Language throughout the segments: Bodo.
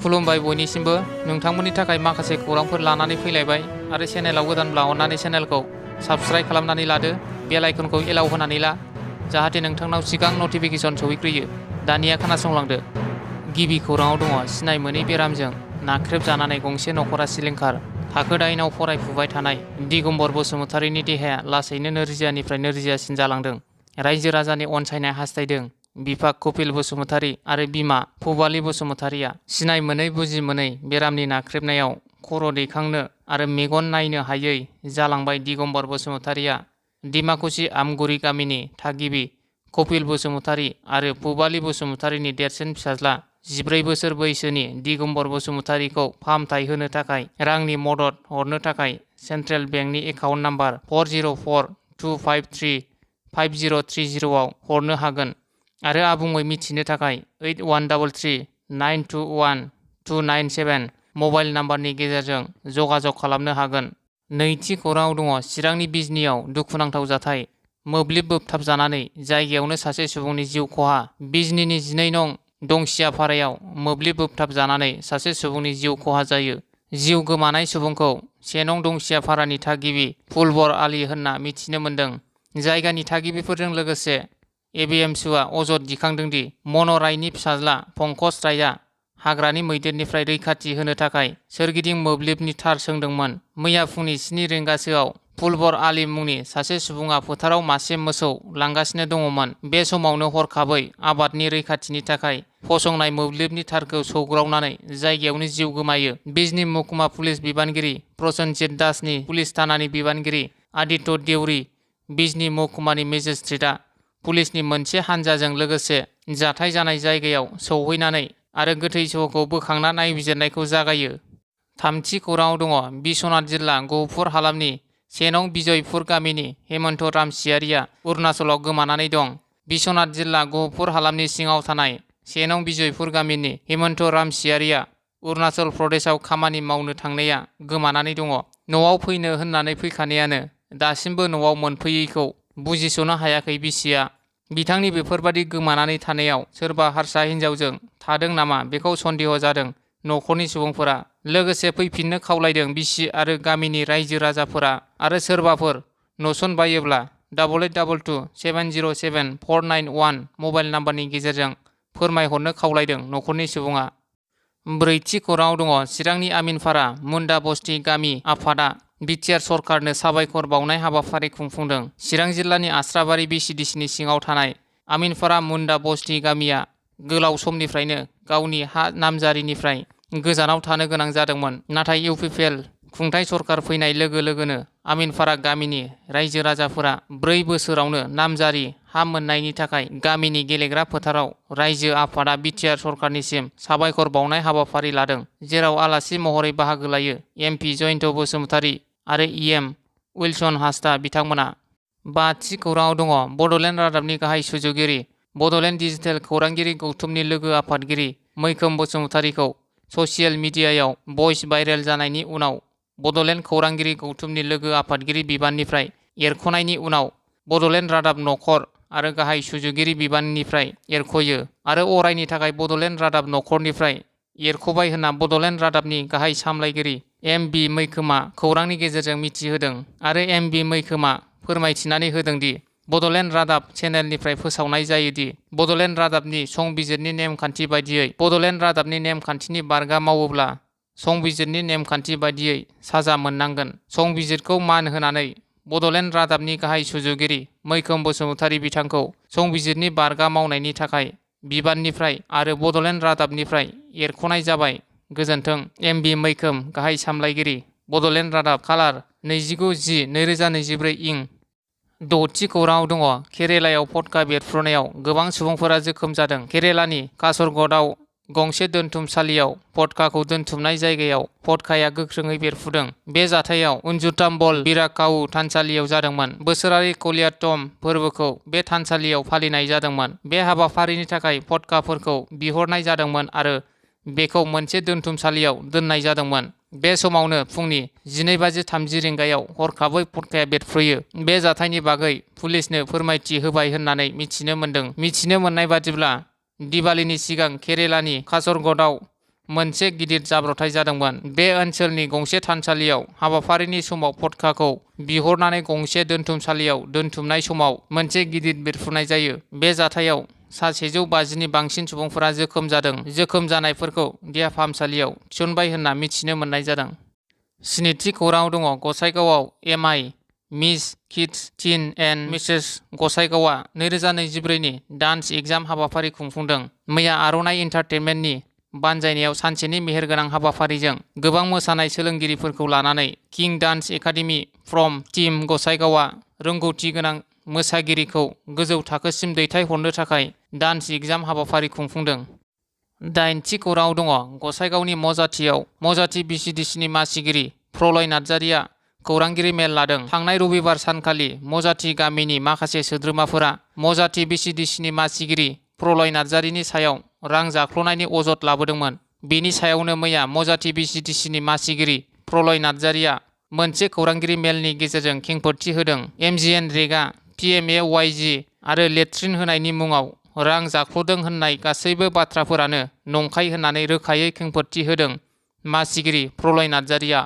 खुलुमबाय बयनिसिमबो नोंथांमोननि थाखाय माखासे खौरांफोर लानानै फैलायबाय आरो चेनेलाव गोदानब्ला अन्नानै चेनेलखौ साबस्क्राइब खालामनानै लादो बेल आइकनखौ एलाउ होनानै ला जाहाथे नोंथांनाव सिगां नटिफिकेसन सौहैग्रोयो। दानिया खोनासंलांदो। गिबि खौराङाव दङ सिनाय मोनै बेरामजों नाख्रेबजानानै गंसे नखरा सिलिंखार। थाखो 8आव फरायफुबाय थानाय दिगम्बर बसुमतारीनि देहाया लासैनो नोरजियानिफ्राय नोरजियासिन जालांदों। रायजो राजानि अनसायनाय हास्थायदों। बिफा कपिल बसुमतारी आरो बिमा पुबाली बसुमतारीया सिनाय मोनै बुजि मोनै बेरामनि नाख्रेबनायाव खर' दैखांनो आरो मेगन नायनो हायै जालांबाय। दिगम्बर बसुमतारीया डिमाकुसि आमगुरि गामिनि थागिबि कपिल बसुमतारी आरो पुबाली बसुमतारीनि देरसिन फिसाज्ला 14 बोसोर बैसोनि दिगम्बर बसुमतारीखौ फाहामथाय होनो थाखाय रांनि मदद हरनो थाखाय सेन्ट्रेल बेंकनि एकाउन्ट नाम्बार 4042535030 आव हरनो हागोन आरो आबुङै मिथिनो थाखाय 8133921297 मबाइल नाम्बारनि गेजेरजों जगाजग खालामनो हागोन। नैथि खौराङाव दङ चिरांनि बिजनीआव दुखुनांथाव जाथाय। मोब्लिब बोबथाबजानानै जायगायावनो सासे सुबुंनि जिउ खहा। बिजनीनि 12 नं दंसियापारायाव मोब्लिब बोबथाबजानानै सासे सुबुंनि जिउ खहा जायो। जिउ गोमानाय सुबुंखौ 1 नं दंसियापारानि थागिबि फुलबर आली होनना मिथिनो मोन्दों। जायगानि थागिबिफोरजों लोगोसे एबिएमसुआ अजद दिखांदों दि मन रायनि फिसाज्ला पंकज रायआ हाग्रानि मैदेरनिफ्राय रैखाथि होनो थाखाय सोरगिदिं मोब्लिबनि थार सोंदोंमोन। मैया फुंनि 7 रिंगासोआव फुलबर आली मुंनि सासे सुबुङा फोथाराव मासे मोसौ लांगासिनो दङमोन। बे समावनो हरखाबै आबादनि रैखाथिनि थाखाय फसंनाय मोब्लिबनि थारखौ सौग्रावनानै जायगायावनो जिउ गोमायो। बिजनी महकुमा पुलिस बिबानगिरि प्रसन्नजित दासनि पुलिस थानानि बिबानगिरि आदित्य देउरी, बिजनी महकुमानि मेजिस्ट्रेटआ पुलिसनि मोनसे हानजाजों लोगोसे जाथाय जानाय जायगायाव सौहैनानै आरो गोथै सहखौ बोखांना नायबिजिरनायखौ जागायो। थामथि खौराङाव दङ बिश्वनाथ जिल्ला गहपुर हालामनि 1 नं बिजयपुर गामिनि हेमन्त रामसियारिया अरुणाचलाव गोमानानै दं। बिश्वनाथ जिल्ला गहपुर हालामनि सिङाव थानाय 1 नं बिजयपुर गामिनि हेमन्त रामसियारिया अरुणाचल प्रदेशआव खामानि मावनो थांनाया गोमानानै दङ। न'आव फैनो होननानै फैखानायानो दासिमबो न'आव मोनफैयैखौ बुजिस'नो हायाखै बिसिया। बिथांनि बेफोरबादि गोमानानै थानायाव सोरबा हारसा हिन्जावजों थादों नामा बेखौ सन्देह जादों न'खरनि सुबुंफोरा। लोगोसे फैफिननो खावलायदों बिसि आरो गामिनि रायजो राजाफोरा आरो सोरबाफोर नसुंबायोब्ला 8827074991 मबाइल नाम्बारनि गेजेरजों फोरमायहरनो खावलायदों न'खरनि सुबुङा। ब्रैथि खौराङाव दङ चिरांनि आमिनपारा मुन्डा बस्ति गामि आफादआ बिटिआर सरकारनो साबायखर बावनाय हाबाफारि खुंफुंदों। चिरां जिल्लानि आस्राबारि बिसिडिसिनि सिङाव थानाय आमिनपारा मुन्डा बस्ति गामिया गोलाव समनिफ्रायनो गावनि हा नामजारिनिफ्राय गोजानाव थानो गोनां जादोंमोन। नाथाय इउपिपिएल खुंथाय सरकार फैनाय लोगो लोगोनो आमिनपारा गामिनि रायजो राजाफोरा 4 बोसोरावनो नामजारि हा मोननायनि थाखाय गामिनि गेलेग्रा फोथाराव रायजो आफादा बिटिआर सरकारनिसिम साबायखर बावनाय हाबाफारि लादों, जेराव आलासि महरै बाहागो लायो एमपि जयन्त बसुमतारी आरो इएम उइलसन हासदा बिथांमोना। 5थि खौराङाव दङ बड'लेण्ड रादाबनि गाहाय सुजुगिरि बड'लेण्ड डिजिटेल खौरांगिरि गौथुमनि लोगो आफादगिरि मैखोम बसुमतारीखौ ससियेल मिडियायाव भइस भाइरेल जानायनि उनाव बड'लेण्ड खौरांगिरि गौथुमनि लोगो आफादगिरि बिबाननिफ्राय एरख'नायनि उनाव बड'लेण्ड रादाब नखर आरो गाहाय सुजुगिरि बिबाननिफ्राय एरख'यो आरो अरायनि थाखाय बड'लेण्ड रादाब नखरनिफ्राय एरख'बाय होनना बड'लेण्ड रादाबनि गाहाय सामलायगिरि एम बि मैखोमा खौरांनि गेजेरजों मिथिहोदों आरो एम बि मैखोमा फोरमायथिनानै होदों दि बड'लेण्ड रादाब चेनेलनिफ्राय फोसावनाय जायोदि बड'लेण्ड रादाबनि संबिजिरनि नेमखान्थि बायदियै बड'लेण्ड रादाबनि नेमखान्थिनि बारगा मावोब्ला संबिजिरनि नेमखान्थि बायदियै साजा मोननांगोन। संबिजिरखौ मान होनानै बड'लेण्ड रादाबनि गाहाय सुजुगिरि मैखोम बसुमतारी बिथांखौ संबिजिरनि बारगा मावनायनि थाखाय बिबाननिफ्राय आरो बड'लेण्ड रादाबनिफ्राय एरख'नाय जाबाय। गोजोन्थों। एम बि मैखोम गाहाय सामलायगिरि बड'लेण्ड रादाब कालार 29/10/2024 इं। 6थि खौराङाव दङ केरेलायाव फटका बेरफ्रुनायाव गोबां सुबुंफोरा जोखोम जादों। केरेलानि कासरगडआव गंसे दोनथुमसालियाव फटकाखौ दोनथुमनाय जायगायाव फटकाया गोख्रोङै बेरफ्रुदों। बे जाथायाव उनजुटाम्बल बिराकाऊ थानसालियाव जादोंमोन। बोसोरारि कलियाट्टम फोरबोखौ बे थानसालियाव फालिनाय जादोंमोन। बे हाबाफारिनि थाखाय फटकाफोरखौ बिहरनाय जादोंमोन आरो बेखौ मोनसे दोनथुमसालियाव दोननाय जादोंमोन। बे समावनो फुंनि 12:30 रिंगायाव हरखाबै फटकाया बेरफ्रुयो। बे जाथायनि बागै पुलिसनो फोरमायथि होबाय होननानै मिथिनो मोन्दों। मिथिनो मोननाय बादिब्ला दिवालीनि सिगां केरेलानि कासरगडआव मोनसे गिदिर जाब्रबथाय जादोंमोन। बे ओनसोलनि गंसे थानसालियाव हाबाफारिनि समाव पटकाखौ बिहरनानै गंसे दोनथुमसालियाव दोनथुमनाय समाव मोनसे गिदिर बेरफ्रुनाय जायो। बे जाथायाव सा 150नि बांसिन सुबुंफोरा जोखोम जादों। जोखोम जानायफोरखौ देहा फाहामसालियाव थिसनबाय होनना मिथिनो मोननाय जादों। स्निथि खौराङाव दङ गसाइगावआव MI miss kids teen and Mrs गसाइगावआ 2024नि डान्स एग्जाम हाबाफारि खुंफुंदों। मैया आर'नाइ एन्टारटेनमेन्टनि बानजायनायाव सानसेनि मेहेरगोनां हाबाफारिजों गोबां मोसानाय सोलोंगिरिफोरखौ लानानै किं डान्स एकाडेमि फ्रम टीम गसाइगावआ रोंगौथि गोनां मोसागिरिखौ गोजौ थाखोसिम दैथायहरनो थाखाय डान्स एग्जाम हाबाफारि खुंफुंदों। 8थि खौराङाव दङ गसाइगावनि मजाथियाव मजाथि बिसिडिसिनि मासिगिरि प्रलय नार्जारिया खौरांगिरि मेल लादों। थांनाय रबिबार सानखालि मजाथि गामिनि माखासे सोद्रोमाफोरा मजाथि बिसिडिसिनि मासिगिरि प्रलय नार्जारिनि सायाव रां जाख्ल'नायनि अजद लाबोदोंमोन। बेनि सायावनो मैया मजाथि बिसिडिसिनि मासिगिरि प्रलय नार्जारिया मोनसे खौरांगिरि मेलनि गेजेरजों खेंफोरथि होदों। एमजिएन रेगा पिएमएवाइजि आरो लेट्रिन होनायनि मुङाव रां जाख्ल'दों होननाय गासैबो बाथ्राफोरानो नंखाय होननानै रोखायै खेंफोरथि होदों मासिगिरि प्रलय नार्जारिया।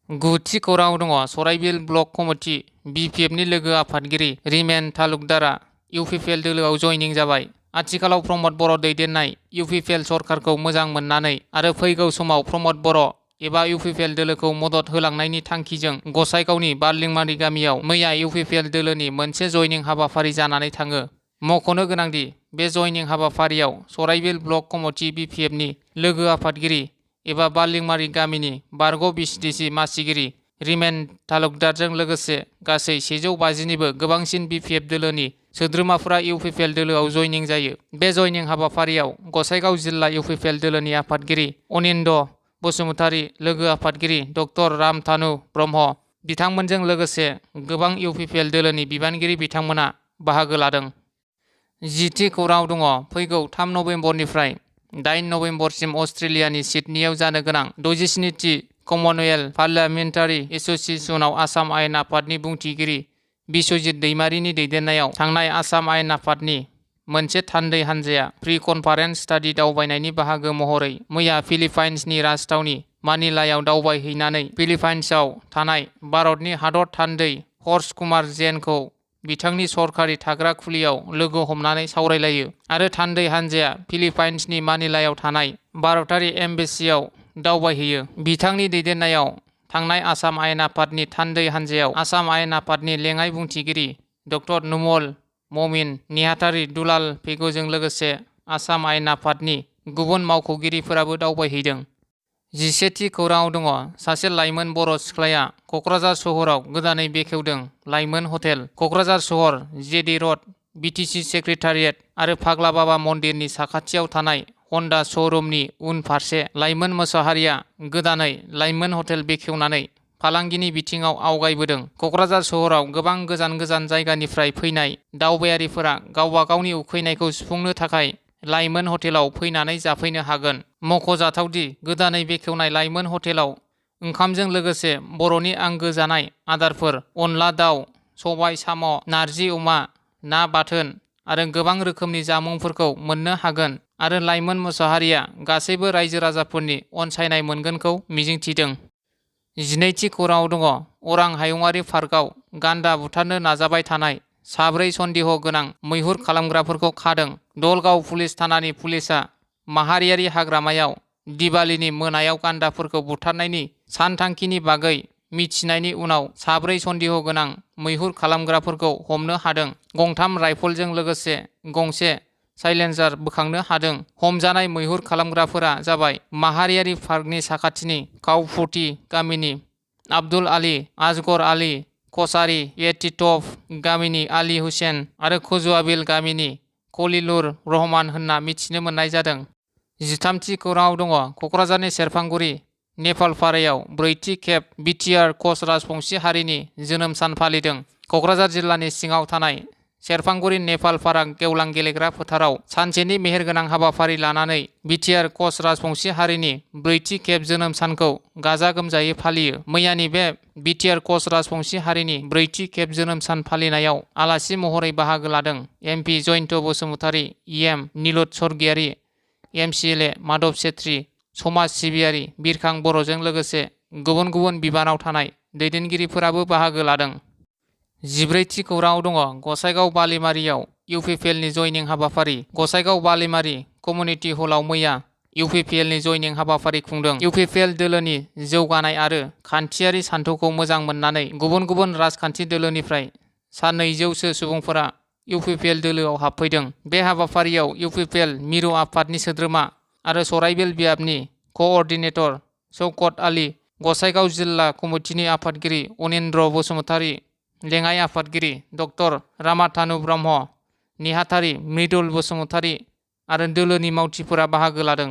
9थि खौराङाव दङ सराइबिल ब्लक कमिटि बिपिएफनि लोगो आफादगिरि रिमेन तालुकदारआ इउपिपिएल दोलोआव जयनिं जाबाय। आथिखालाव प्रमद बर' दैदेननाय इउपिपिएल सरकारखौ मोजां मोननानै आरो फैगौ समाव प्रमद बर' एबा इउपिपिएल दोलोखौ मदद होलांनायनि थांखिजों गसाइगावनि बारलिंमारि गामियाव मैया इउपिपिएल दोलोनि मोनसे जयनिं हाबाफारि जानानै थाङो। मख'नो गोनांदि बे जयनिं हाबाफारियाव सराइबिल ब्लक कमिटि बिपिएफनि लोगो आफादगिरि एबा बारलिंमारि गामिनि बारग' बिसिडिसि मासिगिरि रिमेन तालुकदारजों लोगोसे गासै 150निबो गोबांसिन बिपिएफ दोलोनि सोद्रोमाफोरा इउपिपिएल दोलोआव जयनिं जायो। बे जयनिं हाबाफारियाव गसाइगाव जिल्ला इउपिपिएल दोलोनि आफादगिरि अनिन्द बसुमतारी, लोगो आफादगिरि डक्टर रामधानु ब्रह्म बिथांमोनजों लोगोसे गोबां इउपिपिएल दोलोनि बिबानगिरि बिथांमोना बाहागो लादों। 10थि खौराङाव दङ फैगौ 3 नबेम्बरनिफ्राय 8 नबेम्बरसिम अस्ट्रेलियानि सिडनीआव जानो गोनां 67थि कमनवेल्थ पार्लियामेन्टारि एस'सिएशनआव आसाम आयेन आफादनि बुंथिगिरि बिस्वजित दैमारिनि दैदेननायाव थांनाय आसाम आयेन आफादनि मोनसे थान्दै हान्जाया प्रि कनफारेन्स स्टाडि दावबायनायनि बाहागो महरै मैया फिलिपाइन्सनि राजथावनि मानिलायाव दावबायहैनानै फिलिपाइन्सआव थानाय भारतनि हादर थान्दै हर्ष कुमार जेनखौ बिथांनि सरखारि थाग्रा खुलियाव लोगो हमनानै सावरायलायो आरो थान्दै हान्जाया फिलिपाइन्सनि मानिलायाव थानाय भारतारि एम्बेसियाव दावबायहैयो। बिथांनि दैदेननायाव थांनाय आसाम आयेन आफादनि थान्दै हान्जायाव आसाम आयेन आफादनि लेङाइ बुंथिगिरि डक्टर नुमल ममिन नेहाथारि दुलाल पेगुजों लोगोसे आसाम आयेन आफादनि गुबुन मावख'गिरिफोराबो दावबायहैदों। 11थि खौराङाव दङ सासे लाइमोन बर' सिख्लाया क'क्राझार सहराव गोदानै बेखेवदों लाइमोन हटेल। क'क्राझार सहर जेडि रड बिटिसि सेक्रेटारियेट आरो फाग्ला बाबा मन्दिरनि साखाथियाव थानाय हन्डा श'रुमनि उनफारसे लाइमोन मोसाहारिया गोदानै लाइमोन हटेल बेखेवनानै फालांगिनि बिथिङाव आवगायबोदों। क'क्राझार सहराव गोबां गोजान गोजान जायगानिफ्राय फैनाय दावबायारिफोरा गावबा गावनि उखैनायखौ सुफुंनो थाखाय लाइमोन हटेलाव फैनानै जाफैनो हागोन। मख'जाथावदि गोदानै बेखेवनाय लाइमोन हटेलाव ओंखामजों लोगोसे बर'नि आंगो जानाय आदारफोर अनला दाउ, सबाय साम', नारजि अमा, ना बाथोन आरो गोबां रोखोमनि जामुंफोरखौ मोननो हागोन आरो लाइमोन मोसाहारिया गासैबो रायजो राजाफोरनि अनसायनाय मोनगोनखौ मिजिंथिदों। 12थि खौराङाव दङ अरां हायुङारि पार्कआव गान्दा बुथारनो नाजाबाय थानाय 4 सन्देह गोनां मैहुर खालामग्राफोरखौ खादों। दलगाव पुलिस थानानि पुलिसआ माहारियारि हाग्रामायाव दिवालीनि मोनायाव गान्दाफोरखौ बुथारनायनि सानथांखिनि बागै मिथिनायनि उनाव 4 सन्देह गोनां मैहुर खालामग्राफोरखौ हमनो हादों। गंथाम राइफलजों लोगोसे गंसे साइलेन्सार बोखांनो हादों। हमजानाय मैहुर खालामग्राफोरा जाबाय माहारियारि पार्कनि साखाथिनि कावफुटी गामिनि आब्दुल आली, आजगर आली, कसारी एटिटफ गामिनि आली हुसेन आरो खुजवाबिल गामिनि खलिलुर रहमान होनना मिथिनो मोननाय जादों। 13थि खौराङाव दङ क'क्राझारनि सेरफांगुरि नेपालपारायाव 4थि खेब बिटिआर कच राजबंशी हारिनि जोनोम सान फालिदों। क'क्राझार जिल्लानि सिङाव थानाय सेरफांगुरि नेपालपारा गेवलां गेलेग्रा फोथाराव सानसेनि मेहेरगोनां हाबाफारि लानानै बिटिआर कच राजबंशी हारिनि 4थि खेब जोनोम सानखौ गाजा गोमजायै फालियो। मैयानि बे बिटिआर कच राजबंशी हारिनि 4थि खेब जोनोम सान फालिनायाव आलासि महरै बाहागो लादों MP Jayanta Basumatary, EM Nilut Swargiary, MCLA Madhab Chhetri, समाज सिबियारि बिरखां बर'जों लोगोसे गुबुन गुबुन बिबानाव थानाय दैदेनगिरिफोराबो बाहागो लादों। 14थि खौराङाव दङ गसाइगाव बालिमारियाव इउपिपिएलनि जयनिं हाबाफारि। गसाइगाव बालिमारि कमिउनिटि हलाव मैया इउपिपिएलनि जयनिं हाबाफारि खुंदों। इउपिपिएल दोलोनि जौगानाय आरो खान्थियारि सान्थौखौ मोजां मोननानै गुबुन गुबुन राजखान्थि दोलोनिफ्राय सा 200सो सुबुंफोरा इउपिपिएल दोलोआव हाबफैदों। बे हाबाफारियाव इउपिपिएल मिरु आफादनि सोद्रोमा आरो सराइबिल बियाबनि कअर्डिनेटर शौकत आली, गसाइगाव जिल्ला कमिटिनि आफादगिरि अनिन्द्र बसुमतारी, लेङाइ आफादगिरि डक्टर रामाधानु ब्रह्म, नेहाथारि मृदुल बसुमतारी आरो दोलोनि मावथिफोरा बाहागो लादों।